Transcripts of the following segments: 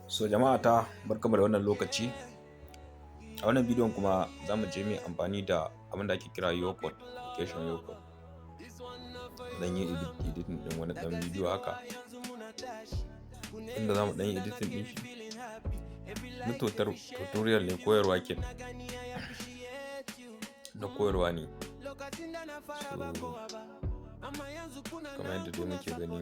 So jama'a ta, barkamu da wannan lokaci. A wannan bidiyon kuma za mu je mu yi amfani da abin da ake kira YouCut, application YouCut. Dan yi editing ɗin wani ɗan bidiyo haka. Inda za mu ɗan yi editing ɗin shi. Na tutorial ne, koyarwa kenan. Na koyarwa ne. So kamar yadda dai muke gani,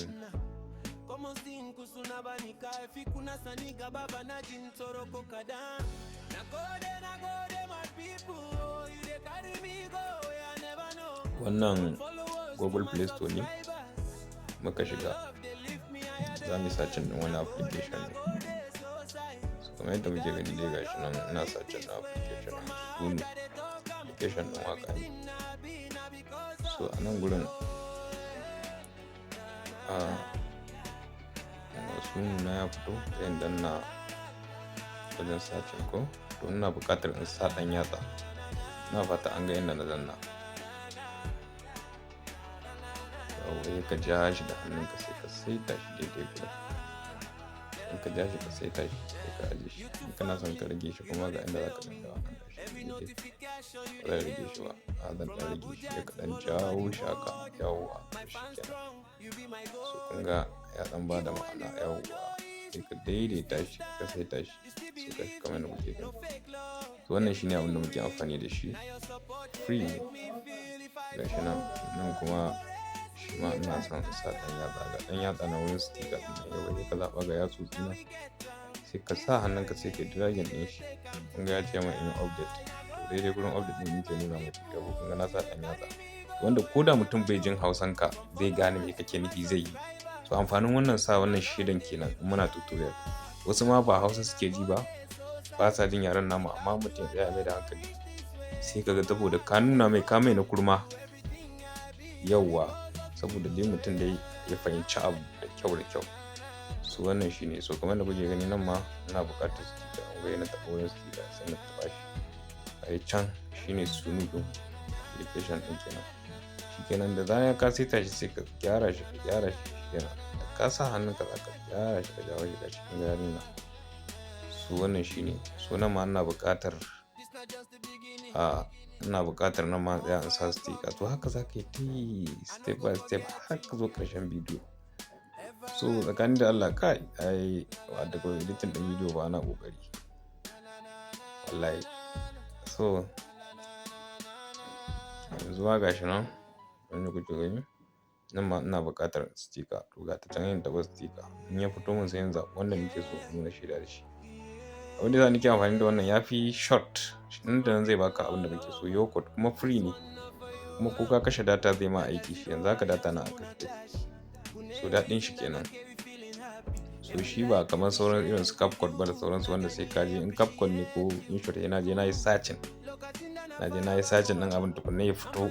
wannan Google Play Store ne muka shiga. Za mu yi searching ɗin wani application ne. So kamar yadda muke gani dai, gashi nan ina searching ɗin application ɗin Suno, application ɗin waƙa ne. So a nan gurin a Suno na ya fito, sai in danna wajen searching ko to ina buƙatar in sa ɗan yatsa. Ina fata an ga inda na danna. Yauwa, sai ka ja shi da hannunka, sai ka saita shi daidai gurin. In ka ja shi ka saita shi, sai ka ajiye shi. In kana son ka rage shi kuma, ga inda za ka danna wannan, gashi daidai. Ba zan rage shi ba. A zan ɗan rage shi, sai ka ɗan jawo shi haka, yauwa, to shi kenan. So kun ga ya ɗan bada ma'ana, yauwa. Sai ka daidaita shi, ka saita shi. So gashi kamar yadda kuke gani. So wannan shine abin da muke amfani da shi. Free ne. Gashi nan, nan kuma shi ma ina son in sa ɗan yatsa. Ga ɗan yatsa na wurin sticker ɗin nan, yauwa, sai ka zaɓa ga yatsotsi nan. Sai ka sa hannunka, sai ka yi dragging ɗin shi. Kun ga ya ce min in yi update. To daidai gurin update ɗin yake nuna muku. Yauwa, kun ga na sa ɗan yatsa. Wanda ko da mutum bai jin Hausanka, zai gane me kake nufi, zai yi. So amfanin wannan sa wannan shaidan kenan in muna tutorial. Wasu ma ba Hausa suke ji ba, ba sa jin yaren namu, amma mutum ya tsaya mai da hankali. Sai ka ga saboda ka nuna mai, ka mai na kurma. Yauwa, saboda dai mutum dai ya fahimci abu da kyau da kyau. So wannan shine. So kamar yadda kuke gani, nan ma ina buƙatar sticker. Kun ga na taɓa wurin sticker, sai na taɓa shi. Ai can shine Suno ɗin, application ɗin kenan. Shi kenan, da zarar ka saita shi, sai ka gyara shi, ka gyara shi, shi kenan. Da ka sa hannunka za ka gyara shi, ka jawo shi, gashi kun ga ya nuna. So wannan shine. So nan ma ina buƙatar, a ina buƙatar nan ma in tsaya in sa sticker. To haka za ka yi tayi step by step har ka zo ƙarshen bidiyo. So tsakani da Allah, kai ai wadda kawai editing ɗin bidiyo ba ana ƙoƙari. Wallahi. So yanzu ma gashi nan, yanda kuke gani. Nan ma ina buƙatar sticker. To ga ta can, in taɓa sticker. In ya fito mun, sai in zaɓi wanda nake so in nuna shaida da shi. Abin da yasa nake amfani da wannan, yafi short. Nan da nan zai baka abin da kake so. YouCut kuma free ne. Kuma ko ka kashe data zai ma aiki shi. Yanzu haka data na a kashe take. So daɗin shi kenan. So shi ba kamar sauran irin su CapCut ba da sauransu, wanda sai ka je, in CapCut ne ko InShot, sai na je na yi searching. Na je na yi searching ɗin abin tukuna ya fito.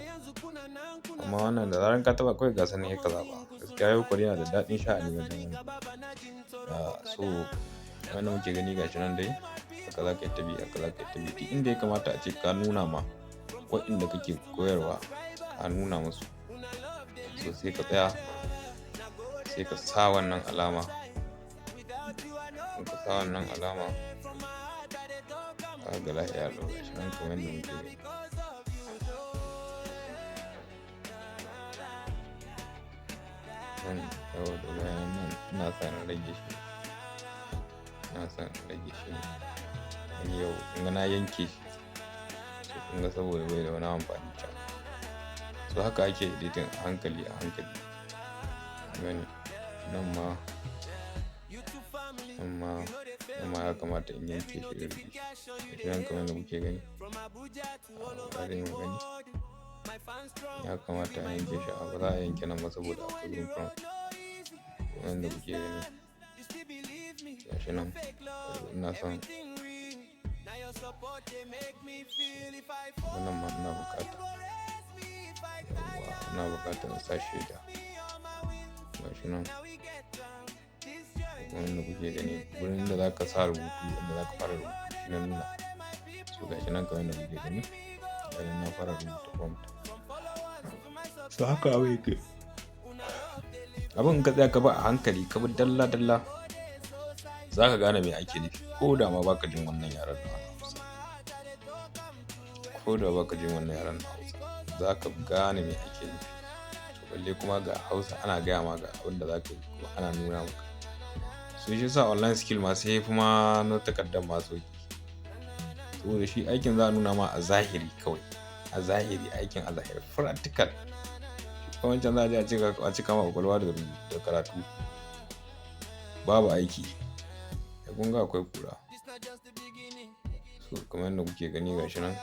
Amma wannan da zarar ka taɓa kawai, gasa ne, sai ka zaɓa. Gaskiya YouCut yana da daɗin sha'ani wajen wannan. So wannan muke gani, gashi nan dai. Haka za ka yi ta bi, haka za ka yi ta bi. Duk inda ya kamata ace ka nuna ma waɗanda kake koyarwa, ka nuna musu. So sai ka tsaya, sai ka sa wannan alama. In ka sa wannan alama, zaka ga lafiya lau, gashi nan kamar yadda muke gani. Nan yau da bayan nan ina son in rage shi. Ina son in rage shi ne. Yau kun ga na yanke shi. So kun ga saboda bai da wani amfani can. So haka ake editing, a hankali a hankali. Gani nan ma, nan ma, nan ma ya kamata in yanke shi, in rage shi. Gashi nan kamar yadda kuke gani. Bari mu gani. Ya kamata a yanke shi, a ba za a yanke nan ba saboda akwai gurin front. Kamar yadda kuke gani. Gashi nan. Ina son wannan ma ina buƙata. Yauwa, ina buƙatar in sa shaida. Gashi nan. Kamar yadda kuke gani, wurin da za ka sa rubutu, inda za ka fara rubutu, shi na nuna. So gashi nan kamar yadda kuke gani. Gashi na fara rubuta prompt. So haka abin yake. Abin in ka tsaya ka bi a hankali, ka bi dalla dalla. Za ka gane me ake nufi ko da ma baka jin wannan yaren na Hausa. Ko da baka jin wannan yaren na Hausa, za ka gane me ake nufi. To, balle kuma ga Hausa ana gaya ma ga abin da za ka yi kuma ana nuna maka. So shi yasa online skill ma sai yafi ma na takardar ma sauƙi. Saboda shi aikin za a nuna ma a zahiri kawai. A zahiri, aikin a zahiri, practical. Shi kuma wancan za a je a cika ma ƙwaƙwalwa da karatu. Babu aiki. Ai kun ga akwai ƙura. So kamar yadda kuke gani, gashi nan.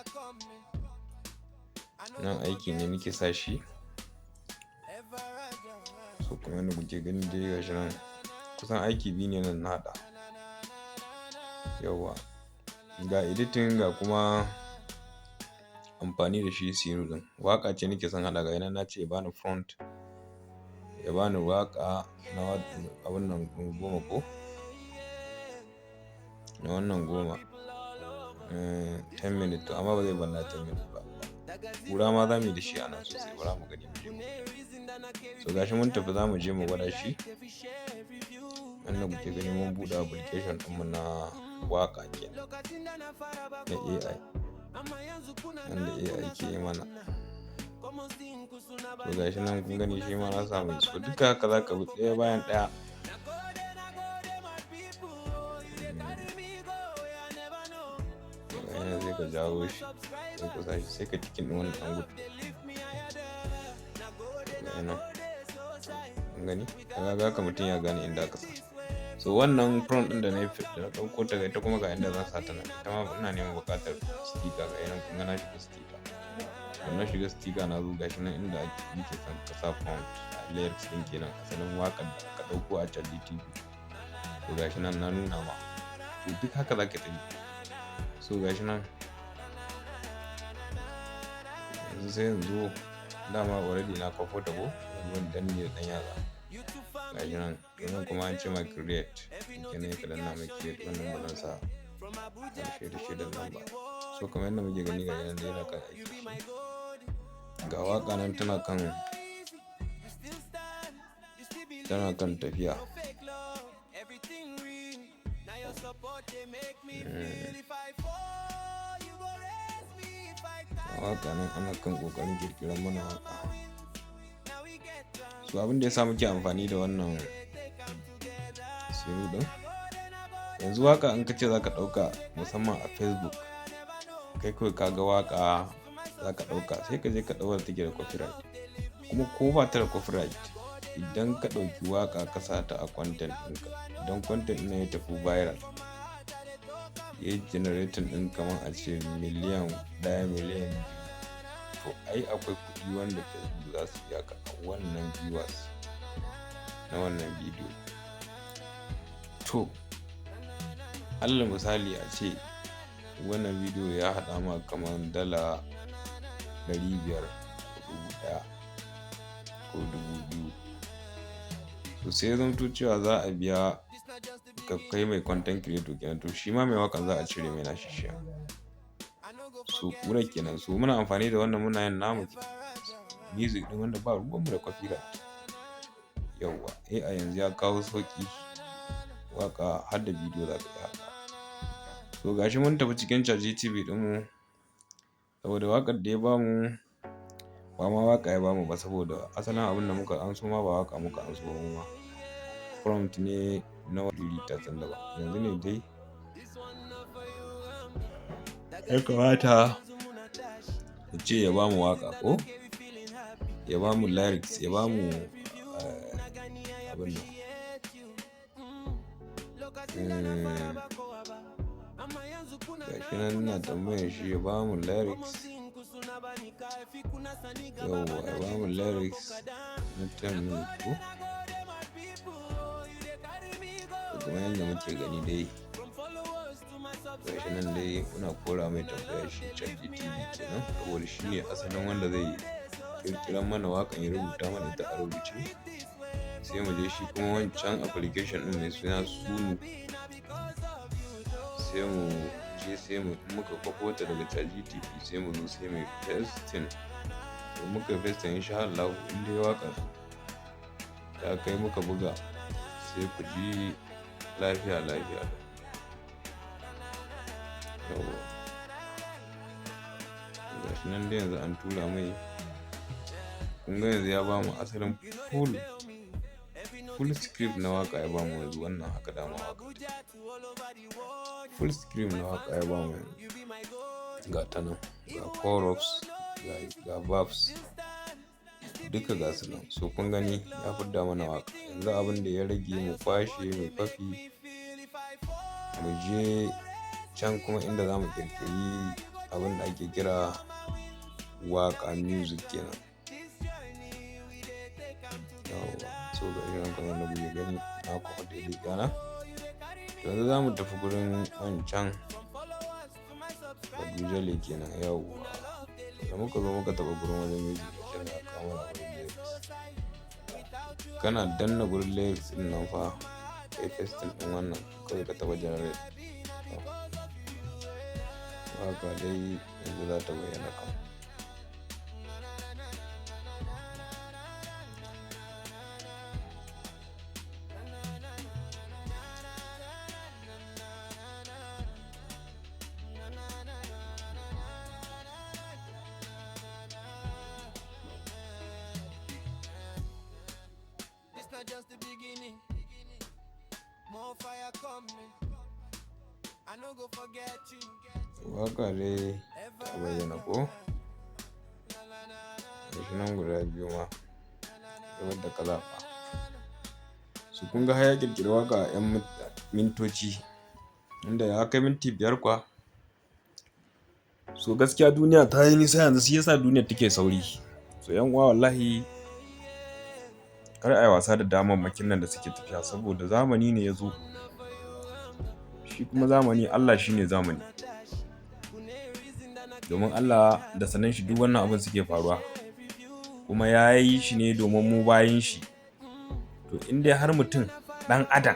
Nan aiki ne muke sa shi. So kamar yadda kuke gani dai, gashi nan. Kusan aiki biyu ne nan na haɗa. Yauwa. Ga editing, ga kuma amfani da shi Suno ɗin. Waƙa ce nake son haɗa, ga nan na ce ya bani prompt, ya bani waƙa na abun nan 10 ko? Na wannan 10. 10 minutes to, amma ba zai bani na 10 minutes ba. Ƙura ma za mu yi da shi a nan sosai, bara mu gani mu je mu. So gashi mun tafi, za mu je mu gwada shi. Yanda kuke gani, mun buɗe application ɗinmu na waƙa kenan na AI. Wanda AI ke yi mana. To, gashi nan kun gani, shi ma na sa mai. So duka haka za ka bi ɗaya bayan ɗaya. Ga nan sai ka jawo shi, sai ka sa shi, sai ka ticking ɗin wannan ɗan gun. Ga nan. Kun gani? Kaga haka mutum ya gane inda aka sa. So wannan prompt ɗin da na yi, da na ɗauko ta, ita kuma ga inda zan sa ta nan. Ita ma ina neman buƙatar sticker, ga nan kun ga na shiga sticker. Da na shiga sticker, na zo gashi nan inda nake son ka sa prompt, lyrics ɗin kenan, asalin waƙar da aka ɗauko a ChatGPT. To, gashi nan na nuna ma. To, duk haka za ka tafi. So gashi nan. Yanzu sai yanzu dama already na kwafo ta ko? Yanzu zan danne da ɗan yatsa. Gashi nan. Nan kuma an ce ma create. Kenan ka danna mai create, wannan ba zan sa ƙarshe da shidan nan ba. So kamar yadda muke gani, ga nan dai yana kan aiki shi. Ga waƙa nan tana kan tafiya. Ga waƙa nan ana kan ƙoƙarin ƙirƙirar mana waƙa. So abin da ya sa muke amfani da wannan Suno ɗin. Yanzu waƙa in ka ce za ka ɗauka musamman a Facebook, kai kawai ka ga waƙa za ka ɗauka, sai ka je ka ɗau wadda take da copyright. Kuma ko ba ta da copyright, idan ka ɗauki waƙa ka sa ta a content ɗinka, idan content ɗin ya tafi viral, ya yi generating ɗin kamar a ce 1 miliyan, 2 miliyan, to ai akwai kuɗi wanda Facebook za su biya ka a wannan viewers na wannan bidiyo. To, alal misali a ce wannan bidiyo ya haɗa ma kamar $500 ko 1000 ko 2000. To, sai ya zamto cewa za a biya ka kai mai content creator kenan, to shi ma mai waƙan za a cire mai nashi share. So ƙurar kenan. So muna amfani da wannan muna yin namu music ɗin wanda ba ruwan mu da copyright. Yauwa, AI yanzu ya kawo sauƙi, waƙa har da bidiyo za ka iya haɗawa. So gashi mun tafi cikin ChatGPT ɗinmu saboda waƙar da ya bamu ba ma waƙa ya bamu ba, saboda asalin abin da muka anso ma ba waƙa muka anso ba mu ma. Prompt ne na wani ta daban. Yanzu ne dai ya kamata mu ce ya bamu waƙa ko ya bamu lyrics, ya bamu abin nan. Gashi nan ina tambayar shi ya bamu lyrics. Yauwa, ya bamu lyrics na 10 minutes ko? Kamar yadda muke gani dai, gashi nan dai muna kora mai tambaya, shi ChatGPT kenan, saboda shi ne asalin wanda zai ƙirƙirar mana waƙan, ya rubuta mana ita a rubuce. Sai mu je shi kuma wancan application ɗin mai suna Suno. Sai mu je, sai mu in muka kwafo ta daga ChatGPT, sai mu zo sai muyi pasting. To, muka yi pasting, in sha Allahu in dai waƙar ta kai muka buga, sai ku ji Lafiya lafiya. Yauwa. Gashi nan dai yanzu an tura mai. Kun ga yanzu ya bamu asalin full script na waƙa ya bamu yanzu. Wannan haka dama waƙa take. Full script na waƙa ya bamu yanzu. Ga ta nan, ga chorus, ga verbs, duka ga su nan. So kun gani ya fidda mana waƙa. Yanzu abin da ya rage, mu kwashe, mu kwafi, mu je can kuma inda za mu ƙirƙiri abin da ake kira waƙa, music kenan. Yauwa. So ga shi nan kamar yadda kuke gani, na kwafa daidai ɗana. To yanzu za mu tafi gurin wancan Badujale kenan, yauwa. Da muka zo muka taɓa gurin wajen music, gashi nan ya kawo mana gurin lyrics. Kana danna gurin lyrics ɗin nan fa, kai pasting ɗin wannan, kawai ka taɓa generate. Waƙa dai yanzu za ta bayyana kam. This not just the beginning. More fire coming. I no go forget you. Waƙa dai ta bayyana ko? Gashi nan guda biyu ma, sai wadda ka zaɓa. So kun ga har ya ƙirƙiri waƙa a 'yan mintoci, inda ya kai minti 5 kuwa. So gaskiya duniya ta yi nisa yanzu, shi yasa duniyar take sauri. So 'yan uwa, wallahi kar a yi wasa da damammakin nan da suke tafiya, saboda zamani ne ya zo. Shi kuma zamani, Allah shi ne zamani. Domin Allah da sanin shi duk wannan abun suke faruwa. Kuma ya yi shi ne domin mu bayin shi. To in dai har mutum ɗan adam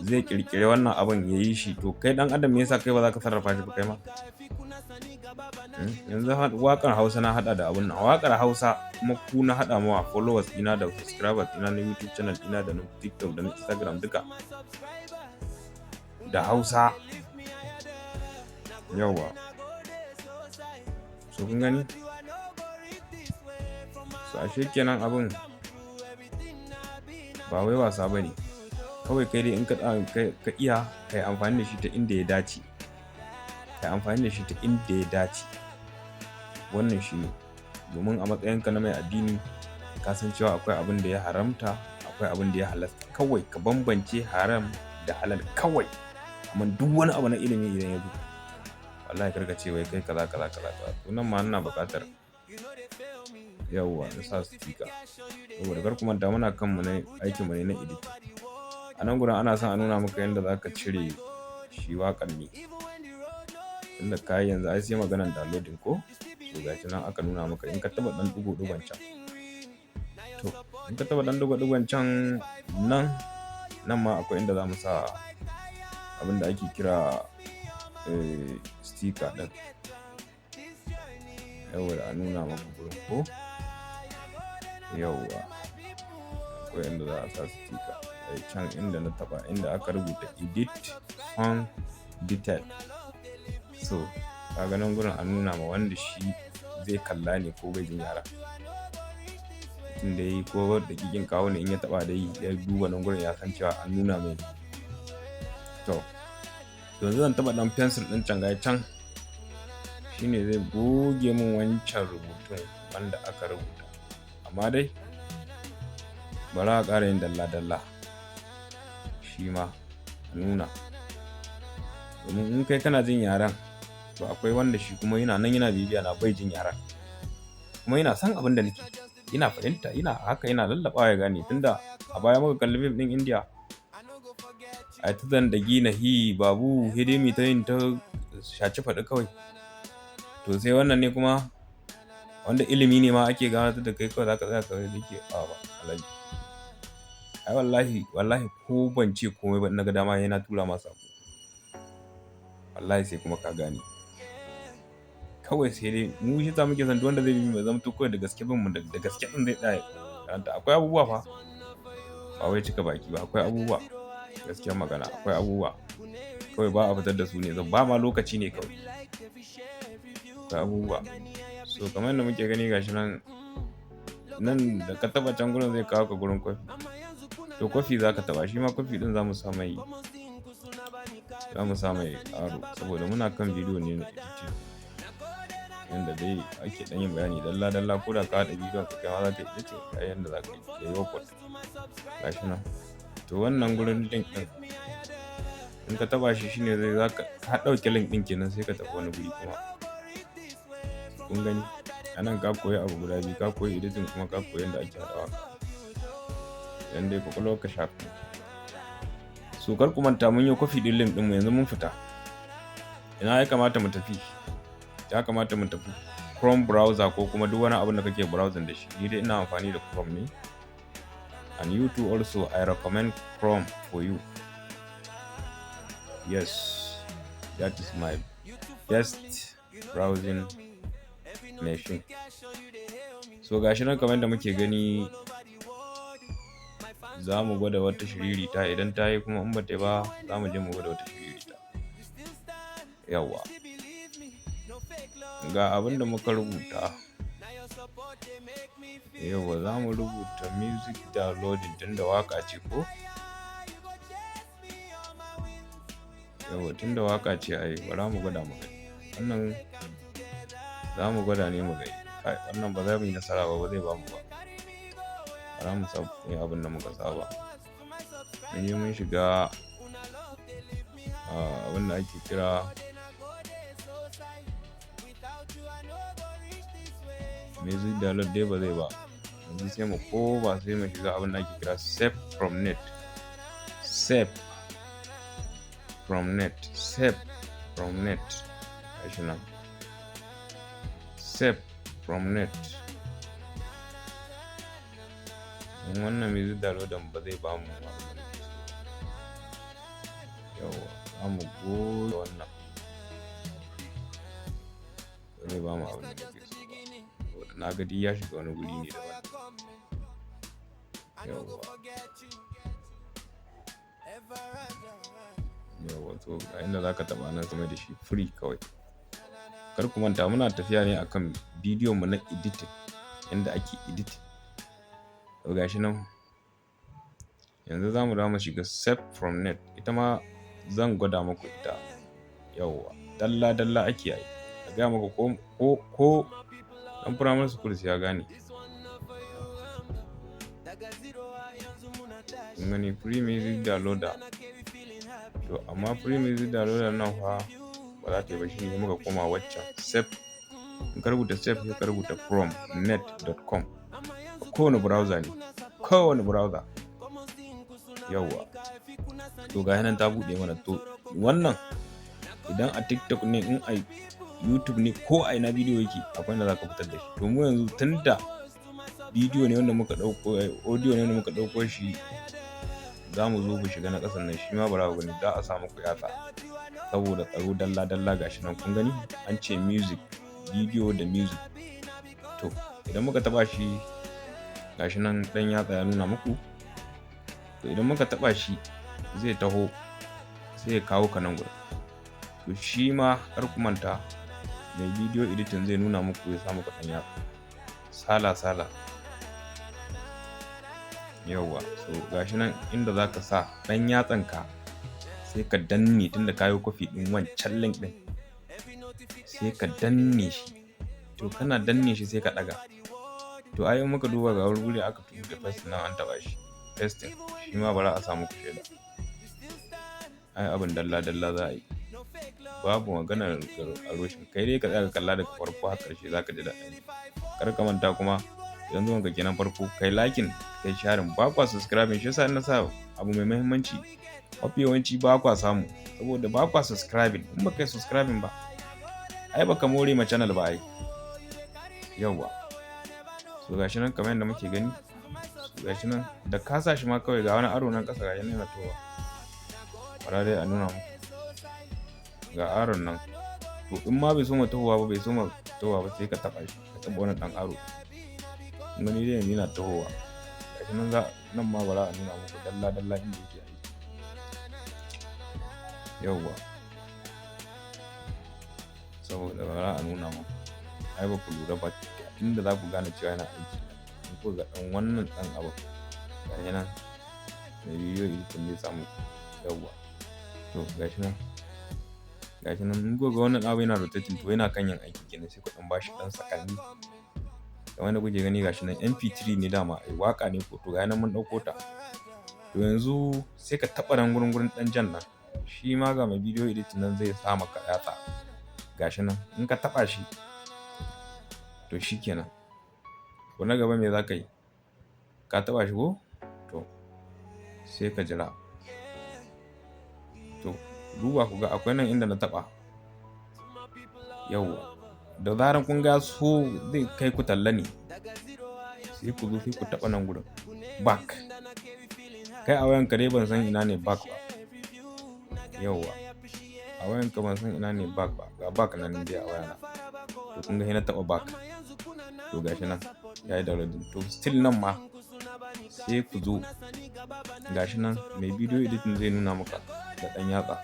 zai ƙirƙiri wannan abun ya yi shi, to kai ɗan adam, me yasa kai ba za ka sarrafa shi ba kai ma? Yanzu waƙar Hausa na haɗa da abun nan. Waƙar Hausa kuma ku na haɗa mawa, followers ɗina da subscribers ɗina na YouTube channel ɗina da na TikTok da na Instagram duka. Da Hausa. Yauwa. So kun gani? So ashe kenan abun ba wai wasa ba ne. Kawai kai dai in ka iya, ka yi amfani da shi ta inda ya dace. Ka yi amfani da shi ta inda ya dace. Wannan shi ne. Domin a matsayinka na mai addini, ka san cewa akwai abin da ya haramta, akwai abin da ya halasta. Kawai ka bambance haram da halal kawai. Amma duk wani abu na ilimi idan ya zo, wallahi kar ka ce wai kai kaza kaza kaza kaza. To nan ma ina buƙatar, yauwa, na sa sticker. Saboda kar ku manta muna kan mu na aikin mu ne na editing. A nan gurin ana son a nuna maka yadda za ka cire shi waƙar ne. Tunda ka yi yanzu ai sai maganan downloading ko? To gashi nan aka nuna maka in ka taɓa ɗan ɗigo ɗigon can. To in ka taɓa ɗan ɗigo ɗigon can nan, nan ma akwai inda za mu sa abin da ake kira sticker ɗin. Yauwa, da a nuna maka gurin ko? Yauwa. Akwai inda za a sa sticker. Ai can inda na taɓa, inda aka rubuta edit song detail. So ka ga nan gurin an nuna ma wanda shi zai kalla ne ko bai jin yaren. Mutum dai ko daƙiƙin kawo ne, in ya taɓa dai ya duba nan gurin, ya san cewa an nuna mai. To yanzu zan taɓa ɗan pencil ɗin can, ga can. Shi ne zai goge mun wancan rubutun wanda aka rubuta. Amma dai bari a ƙara yin dalla dalla. Shi ma a nuna. Domin in kai kana jin yaren, to akwai wanda shi kuma yana nan yana bibiya na bai jin yaren. Kuma yana son abin da nake. Yana fahimta, yana haka, yana lallaɓawa ya gane. Tunda a baya muka kalli fim ɗin India. Ai ta zandagi nahi babu hidimi ta yin ta shaci faɗi kawai. To sai wannan ne kuma wanda ilimi ne ma ake gabatar da kai, kawai za ka tsaya kawai yake a'a ba Alhaji. Ai wallahi wallahi ko ban ce komai ba, in naga dama sai na tura ma saƙo. Wallahi sai kuma ka gane. Kawai sai dai mu shi yasa muke son duk wanda zai bi mu ya zamto kawai da gaske bin mu, da gaske ɗin zai tsaya ya karanta. Akwai abubuwa fa, ba wai cika baki ba, akwai abubuwa. Gaskiyar magana akwai abubuwa. Kawai ba a fitar da su ne, ba ma lokaci ne kawai. Akwai abubuwa. So kamar yadda muke gani, gashi nan, nan da ka taɓa can gurin zai kawo ka gurin copy. To copy za ka taɓa, shi ma copy ɗin za mu sa mai arrow saboda muna kan bidiyo ne na editing. Yanda dai ake ɗan yin bayani dalla dalla, ko da ka haɗa bidiyon ka, kai ma za ka yi editing ga yanda za ka yi yayi workout. Gashi nan. To wannan gurin link ɗin in ka taɓa shi, shine zai za ka ɗauke link ɗin kenan, sai ka tafi wani guri kuma. Kun gani? A nan ka koyi abu guda biyu, ka koyi editing kuma ka koyi yanda ake haɗa waƙa. Idan dai ƙwaƙwalwarka sharp ne. So kar ku manta mun yi copy ɗin link ɗinmu, yanzu mun fita. Ina ya kamata mu tafi? Ya kamata mu tafi Chrome browser ko kuma duk wani abun da kake browsing da shi. Ni dai ina amfani da Chrome ne. And you too also, I recommend Chrome for you. Yes, that is my best browsing machine. So gashi nan kamar yadda muke gani, za mu gwada wata shiririta, idan ta yi kuma in ba ta yi ba, za mu je mu gwada wata shiririta. Yauwa. Ga abin da muka rubuta. Yauwa, za mu rubuta music downloading tunda waƙa ce ko? Yauwa, tunda waƙa ce ai bara mu gwada mu gani. Wannan za mu gwada ne mu gani. Kai, wannan ba za mu yi nasara ba, ba zai bamu ba. Bara mu sa abin da muka saba. Mun je mun shiga abin da ake kira music download dai ba zai ba. Yanzu sai mu koma, sai mu shiga abin da ake kira save from net. Save from net. Save from net. Gashi nan. Save from net. In wannan music download ba zai bamu abin da muke so. Yauwa, za mu goge wannan. Ba zai bamu abin da muke so ba. Saboda na ga duk ya shiga wani guri ne daban. Yauwa. Yauwa, to ga inda za ka taɓa nan ka mai da shi free kawai. Kar ku manta muna tafiya ne akan bidiyon mu na editing, yanda ake editing. To gashi nan. Yanzu za mu dawo mu shiga save from net. Ita ma zan gwada muku ita. Yauwa, dalla dalla ake yi. Na gaya muku ko ɗan primary school sai ya gane. Kun gani, free music downloader. To amma free music downloader nan fa ba za ta yi ba, shine muka koma waccan save. In ka rubuta save, sai ka rubuta from net.com. Kowane browser ne. Kowane browser. Yauwa. To ga nan ta buɗe mana. To wannan idan a TikTok ne, in a YouTube ne, ko a ina bidiyo yake, akwai inda za ka fitar da shi. To mu yanzu tunda bidiyo ne wanda muka ɗauko, audio ne wanda muka ɗauko shi, za mu zo mu shiga na ƙasan nan, shi ma bara ku gani, za a sa muku yatsa saboda tsaro, dalla dalla. Gashi nan kun gani an ce music, video da music. To idan muka taɓa shi, gashi nan ɗan yatsa ya nuna muku. To idan muka taɓa shi, zai taho sai ya kawo ka nan gurin. To shi ma kar ku manta, mai video editing zai nuna muku, ya sa muku ɗan yatsa sala sala. Yauwa, so gashi nan inda za ka sa ɗan yatsanka, sai ka danne, tunda ka yi copy ɗin wancan link ɗin, sai ka danne shi. To kana danne shi sai ka ɗaga. To ai in muka duba, ga wani guri aka rubuta paste nan, an taɓa shi, pasting. Shi ma bara a sa muku shaida. Ai abin dalla dalla za a yi, babu maganar a roshin. Kai dai ka tsaya ka kalla daga farko har ƙarshe, za ka ji daɗin. Kar ka manta kuma, idan zuwan ka kenan farko, kai liking, kai sharing. Ba kwa subscribing, shi yasa in na sa abu mai muhimmanci mafi yawanci ba kwa samu, saboda ba kwa subscribing. In ba kai subscribing ba, ai baka more ma channel ba ai. Yauwa, so gashi nan kamar yadda muke gani. So gashi nan da ka sa shi ma kawai, ga wani arrow nan ƙasa, gashi nan yana towa. Bara dai a nuna muku, ga arrow nan. To in ma bai soma tahowa ba, bai soma tahowa ba, sai ka taɓa shi, ka taɓa wani ɗan arrow. Kun gani dai, yanzu yana tahowa, gashi nan. Za nan ma bara a nuna muku dalla dalla inda yake aiki. Yauwa, saboda bara a nuna muku. Ai ba ku lura ba, inda za ku gane cewa yana aiki, in kuka ga ɗan wannan ɗan abun, gashi nan, mai video editing zai samu. Yauwa, to gashi nan, gashi nan. In kuka ga wannan abu yana rotating, to yana kan yin aiki kenan. Sai ku ɗan bashi ɗan sakanni. Kamar yadda kuke gani, gashi nan, MP3 ne dama ai, waƙa ne ko. To ga nan mun ɗauko ta. To yanzu sai ka taɓa nan gurin ɗan jan nan. Shi ma ga mai video editing nan zai sa maka yatsa. Gashi nan, in ka taɓa shi, to shi kenan. Abu na gaba, me za ka yi? Ka taɓa shi ko? To sai ka jira. To duba ku ga, akwai nan inda na taɓa. Yauwa, da zarar kun ga so zai kai ku talla ne, sai ku zo sai ku taɓa nan gurin back. Kai, a wayanka dai ban san ina ne back ba. Yauwa, a wayanka ban san ina ne back ba. Ga back nan dai a wayana. To kun ga, sai na taɓa back. To gashi nan ya yi downloading. To still nan ma sai ku zo, gashi nan, mai video editing zai nuna maka da ɗan yatsa.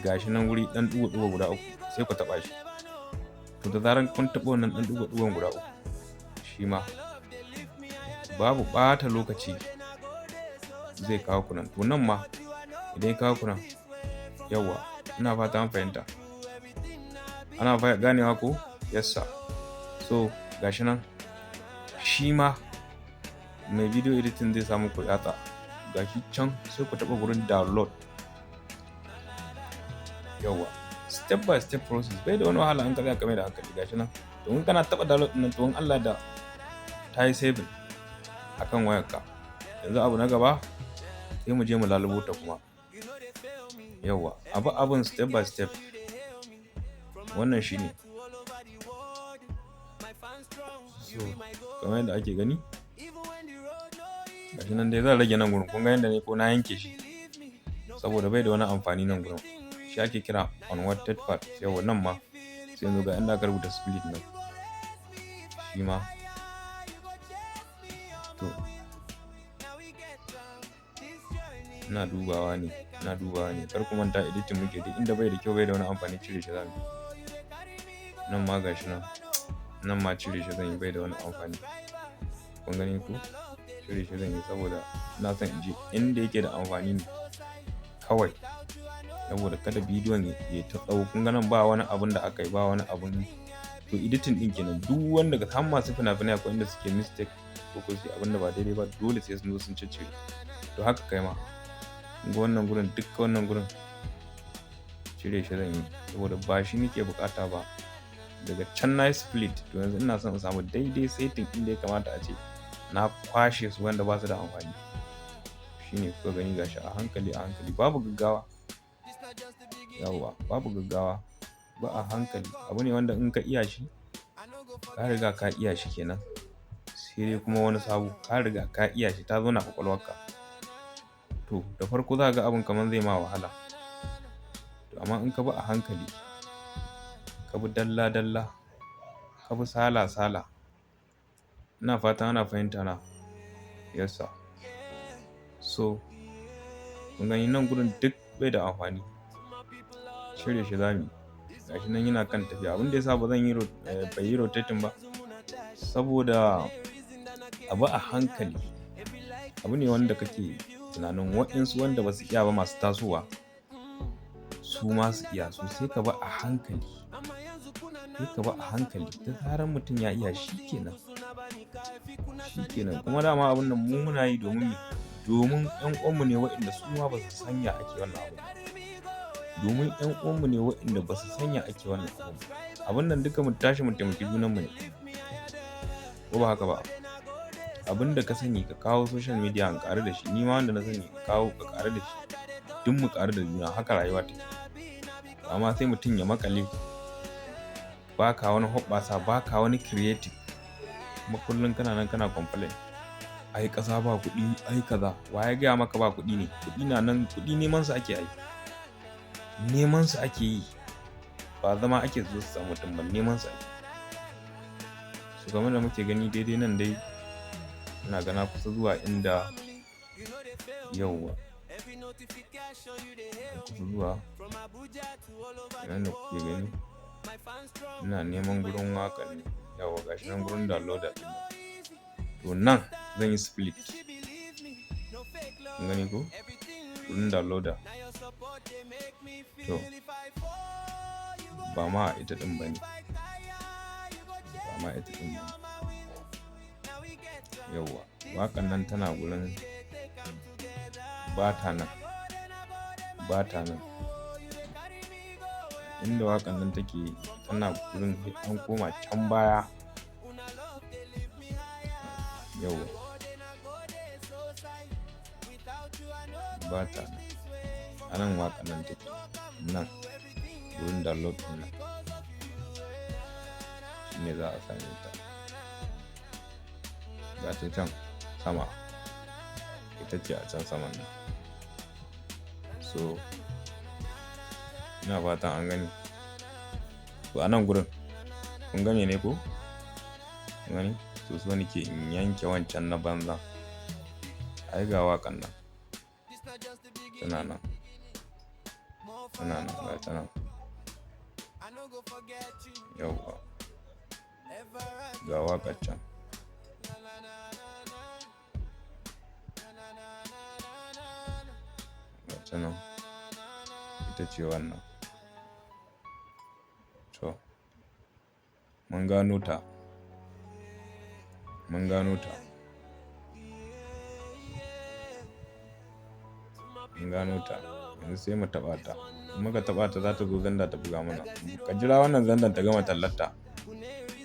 Gashi nan wuri ɗan ɗigo-ɗigo guda uku, sai ku taɓa shi. To da zarar kun taɓa wannan ɗan ɗigo-ɗigon guda uku, shi ma babu ɓata lokaci zai kawo ku nan. To nan ma idan ya kawo ku nan, yauwa, ina fata an fahimta. Ana ganewa ko? Yes sir. So gashi nan, shi ma mai video editing zai sa muku yatsa. Gashi can, sai ku taɓa gurin download. Yauwa, step by step process, bai da wani wahala in ka tsaya ka mai da hankali. Gashi nan. To in kana taɓa download ɗin nan, to in Allah da ta yi saving akan wayarka. Yanzu abu na gaba, sai mu je mu lalubo ta kuma. Yauwa, abu abun step by step. Wannan shine. So kamar yadda ake gani, gashi nan dai, zan rage nan gurin. Kun ga yadda ne ko na yanke shi, saboda bai da wani amfani nan gurin. Shi ake kira unwanted part. Yauwa, nan ma sai yanzu ga inda aka rubuta split nan. Shi ma to ina dubawa ne, ina dubawa ne. Kar ku manta, editing muke. Duk inda bai da kyau, bai da wani amfani, cire shi zamu yi. Nan ma gashi nan, nan ma cire shi zan yi, bai da wani amfani. Kun gani ko? Cire shi zan yi saboda ina son in je inda yake da amfani ne kawai, saboda kada bidiyon ya ta tsawo. Kun ga nan ba wani abun da aka yi, ba wani abun. To editing ɗin kenan. Duk wanda har masu fina-finai, akwai inda suke mistake ko su yi abun da ba daidai ba, dole sai sun zo sun ciccire. To haka kai ma. Kun ga wannan gurin, dukka wannan gurin cire shi zan yi saboda ba shi nake buƙata ba. Daga can na yi split. To yanzu ina son in samu daidai setting inda ya kamata a ce na kwashe su wanda ba su da amfani. Shine kuka gani, gashi, a hankali a hankali, babu gaggawa. Yauwa, babu gaggawa, ba a hankali. Abu ne wanda in ka iya shi, ka riga ka iya shi kenan. Sai dai kuma wani sabo, ka riga ka iya shi, ta zauna a ƙwaƙwalwarka. To da farko za ka ga abun kamar zai ma wahala. To amma in ka bi a hankali, ka bi dalla dalla, ka bi sala sala. Ina fatan ana fahimta na. Yes sir. So kun gani, nan gurin duk bai da amfani. Cire shi zamuyi. Gashi nan yana kan tafiya. Abin da ya sa ba zan yi bai yi rotating ba, saboda abu a hankali. Abu ne wanda kake tunanin waɗansu wanda ba su iya ba, masu tasowa, su ma su iya. So sai ka bi a hankali. Sai ka bi a hankali. Da zarar mutum ya iya, shi kenan. Shi kenan. Kuma dama abun nan mu muna yi domin me? Domin ƴan uwanmu ne waɗanda su ma ba su san ya ake wannan abun ba. Domin ƴan uwanmu ne waɗanda ba su san ya ake wannan abun ba. Abun nan duka mu tashi mu taimaki junanmu ne. Ko ba haka ba? Abin da ka sani ka kawo social media in ƙaru da shi. Ni ma wanda na sani in kawo ka ƙaru da shi. Duk mu ƙaru da juna, haka rayuwa take. Amma sai mutum ya maƙale, ba ka wani hoɓɓasa, ba ka wani creative. Kuma kullum kana nan kana complain. Ai ƙasa ba kuɗi, ai kaza. Wa ya gaya maka ba kuɗi ne? Kuɗi na nan, kuɗi neman su ake yi. Neman su ake yi. Ba zama ake su zo su samu mutum ba, neman su ake. So kamar da muke gani daidai nan dai, ina ga na kusa zuwa inda, yauwa. Na kusa zuwa. Nan da kuke gani, ina neman gurin waƙar ne. Yawwa, gashi nan gurin downloader ɗin nan. To, nan zan yi split. Kun gani ko? Gurin downloader. To, ba ma ita ɗin ba ne. Ba ma ita ɗin ba ne. Yawwa, waƙan nan tana gurin, ba ta nan. Ba ta nan. Inda waƙan nan take, tana gurin an koma can baya. Yawwa. Ba ta nan. A nan waƙan nan take. Nan gurin download ɗin nan. Shine za a same ta. Ga ta can sama. Ita ce a can saman nan. So ina fatan an gani. To, a nan gurin kun ga mene ko? Kun gani? To, so nake in yanke wancan na banzan. Ai ga waƙan nan. Tana nan. Tana nan, ga ta nan. Yauwa. Ga waƙar can. Ga ta nan. Ita ce wannan. To, mun gano ta. Mun gano ta. Mun gano ta. Yanzu sai mu taɓa ta. In muka taɓa ta, za ta zo xender ta buga mana. Ka jira wannan xender ta gama tallarta.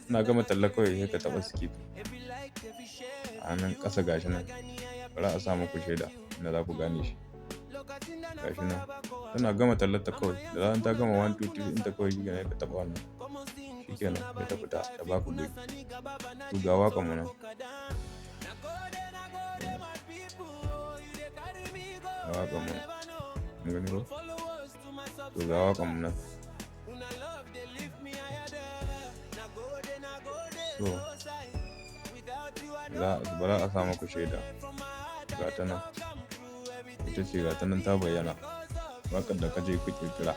Ina gama talla kawai sai ka taɓa skip. A nan ƙasa gashi nan. Bari a sa muku shaida inda za ku gane shi. Gashi nan. Tana gama tallarta kawai. Da zaran ta gama one, two, three ɗinta kawai, shikenan, ka taɓa wannan. Shikenan sai ta fita ta baku guri. To, ga waƙar mu nan. Ga waƙar mu nan. Kun gani ko? To, ga waƙar mu nan. So za bari a sa muku shaida. Ga ta nan. Ita ce, ga ta nan ta bayyana. Waƙar da ka je ka ƙirƙira.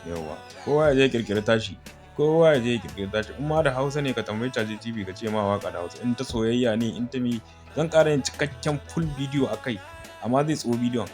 Yauwa. Kowa ya je ya ƙirƙiri tashi. Kowa ya je ya ƙirƙiri tashi. In ma da Hausa ne, ka tambayi ChatGPT ka ce ma waƙa da Hausa. In ta soyayya ne, in ta me, zan ƙara yin cikakken full video a kai. Amma zai tsawo bidiyon.